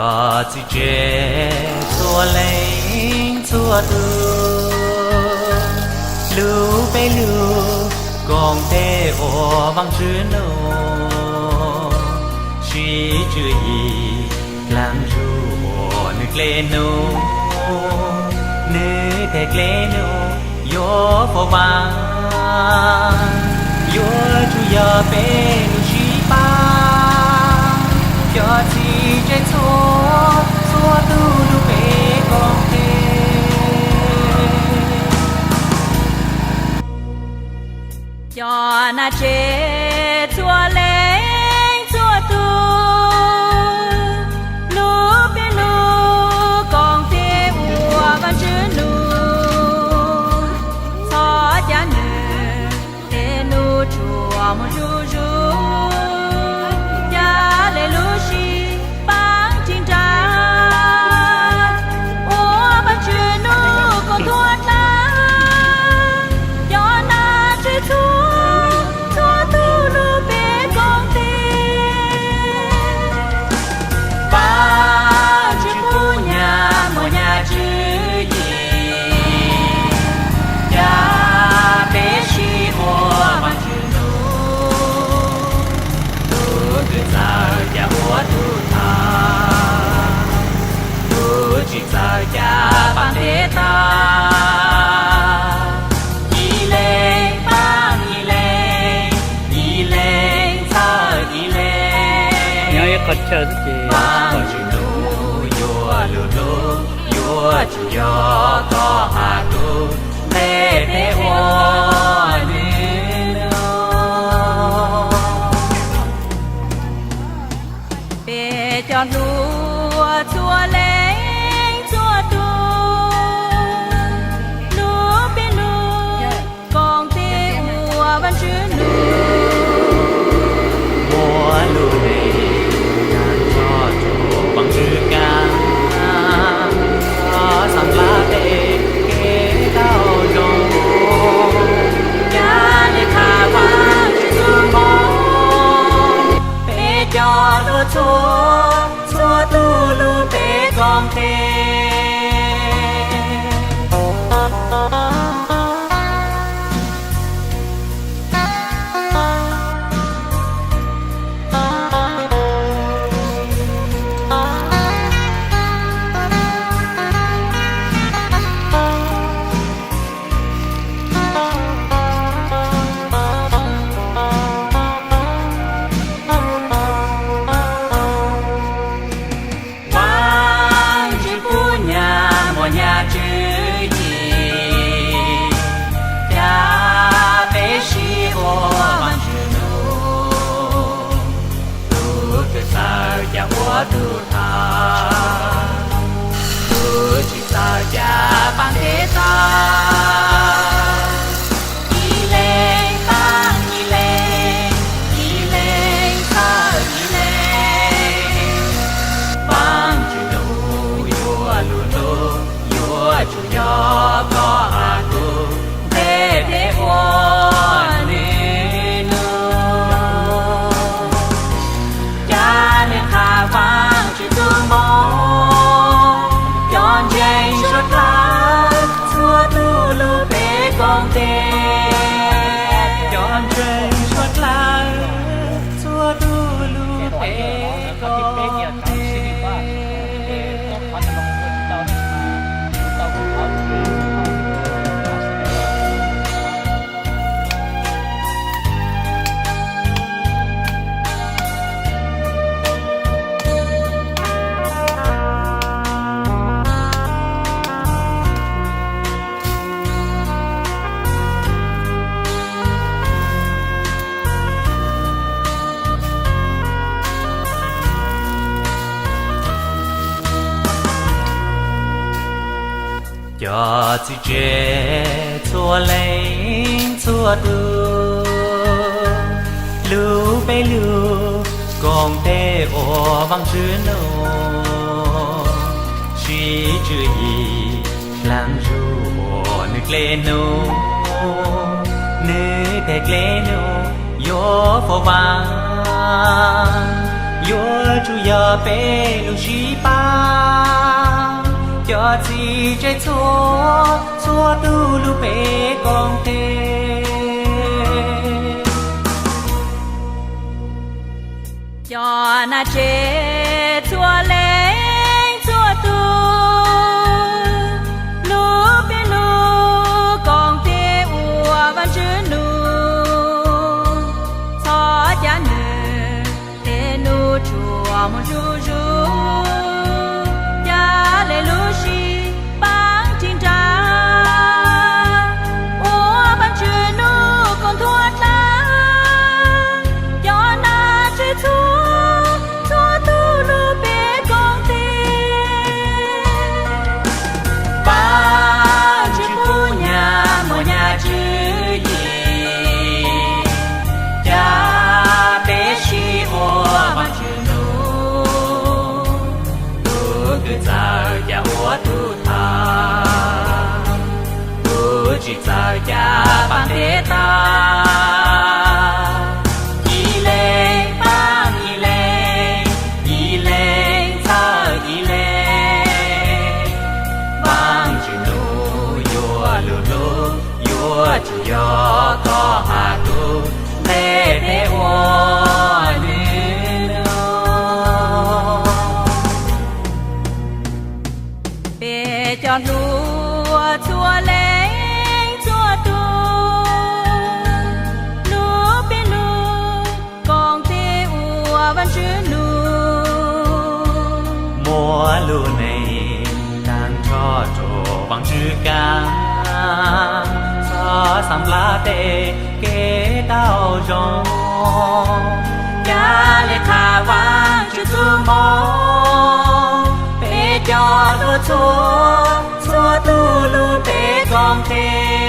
Cov txiv tsev txhua leej txhua tus, lub npe lub koom tes ua Vaajtswv nub, siv tswv yim dlaag zug ua nwg dlej nub, nwg tej dlej nub yuav foob vaaj, yuav tsum yog peb lub sib pab. Cov txiv tsev txhua, txhua tug lub npe koom tes. Cov nam tsev txhua leej txhua tug, lub npe lub koom tes ua Vaajtswv nub, txhob ca nwg tej nub tsuas moog zuj zug, ca le lub sib pab tsi nra ua Vaajtswv nub koom thuav dlaag. Cov nam tsev txhua, txhua tug lub npe koom tes. Vaajtswv pub nyaj muaj nyaj tswv yim, ca peb sib ua Vaajtswv nub, tug kws txawj ca ua tug tham, tug tsi txawj ca paab tes tag. Ib leeg paab ib leeg, ib leeg txhawb ib leeg. Nyob ib qhov chaw xwb ces Vaajtswv nub yuav lug lug, yuav tsum yog koj hab kuv npe peb ua nwg nub. Peb cov hluas txhua leej txhua tug, lub npe lub koom tes ua Vaajtswv nub, muab lub neej nrog rua Vaajtswv kaaj, xaav dlaab teb kev tau zoo, ca le qha Vaajtswv txuj moog. Peb cov hluas txhua, txhua tug lub npe koom tes. Vaajtswv pub nyaj muaj nyaj tswv yim, ca peb sib ua Vaajtswv nub, tug kws txawj ca ua tug tham, tug tsi txawj ca paab tes tag. Ib leeg paab ib leeg, ib leeg txhawb ib leeg. Vaajtswv nub yuav lug lug, yuav tsum yog koj hab kuv npe peb ua nwg nub. Ca le qha Vaajtswv txuj moog, cov ntseeg suav dlawg txhua tug lub npe koom tes. Cov ntseeg suav dlawg txhua tug lub npe koom tes. Cov txiv tsev txhua leej txhua tug, lub npe lub koom tes ua Vaajtswv nub, siv tswv yim dlaag zug ua nwg dlej nub, nwg tej dlej nub yuav foob vaaj, yuav Tsuas yog peb lub sib pab, cov txiv tsev txhua txhua tus lub peb koom tes. Cov nam tsev txhua leej txhua tus, lub peb lub koom tes ua Vajtswv nug, txhob cav nws tej nub tsuas mus zuj zus, cav le lub sib pab ris nra, ua Vajtswv nug kom ntuag dlawb cov nam tsev txhua txhua tus lub peb koom tes. Vajtswv kuj nyab muaj nyab tswv yim, cav peb sib ua Vajtswv nug. Tub twb txawj cav ua tub thawj, tub tsis txawj cav pab ntiab tag. Ib leeg pab ib leeg, ib leeg txhawb ib leeg. Vajtswv nug yuav lug lug, yuav tsis yog koj has lug, ntev peb ua nws nug. Peb cov hluas txhua leej txhua tus, lub peb lub koom tes ua Vajtswv nug. Muab lub neej tag nrho rua Vajtswv kav, txhob xam lab tej kev tau zoo, cav le qha Vajtswv txuj moo. Peb cov hluas txhua txhua tus lub peb koom tes,